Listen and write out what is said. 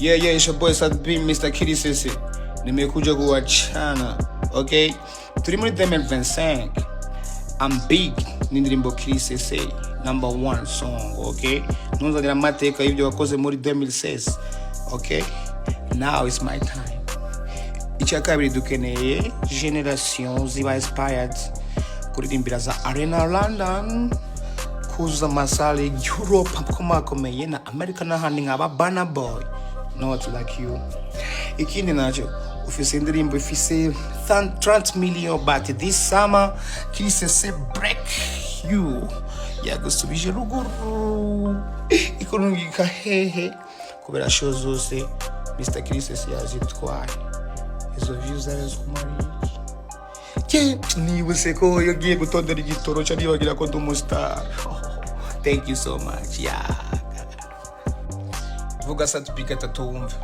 Yeah, it's your boy Sat B, Mr. Kirisese. Nimekuja kuwachana. Okay? Turi muri 2025. I'm big n'indirimbo Kirisese, number one song, okay? Ntuzanira amateka y'ibyo wakoze muri 2016. Okay? Now is my time. Icya kabiri, dukeneye generation ziba inspired kuririmbira za Arena London, kuzuza amasale Europe akomakomeye na America n'ahandi nkaba Burna Boy, not like you. Ikindi nacyo, ufise indirimbo ifise 30 million, but this summer Kirisese break you, yagusubije ruguru, ikurungika hehe? Kubera show zose Mr. Kirisese yazitwaye. Izo views arazikumariye iki? Nibutse ko iyo ngiye gutondera igitoro ca nibagira ko ndi umustar. Oh, thank you so much. Yeah, vuga Sat B gatatu wumve.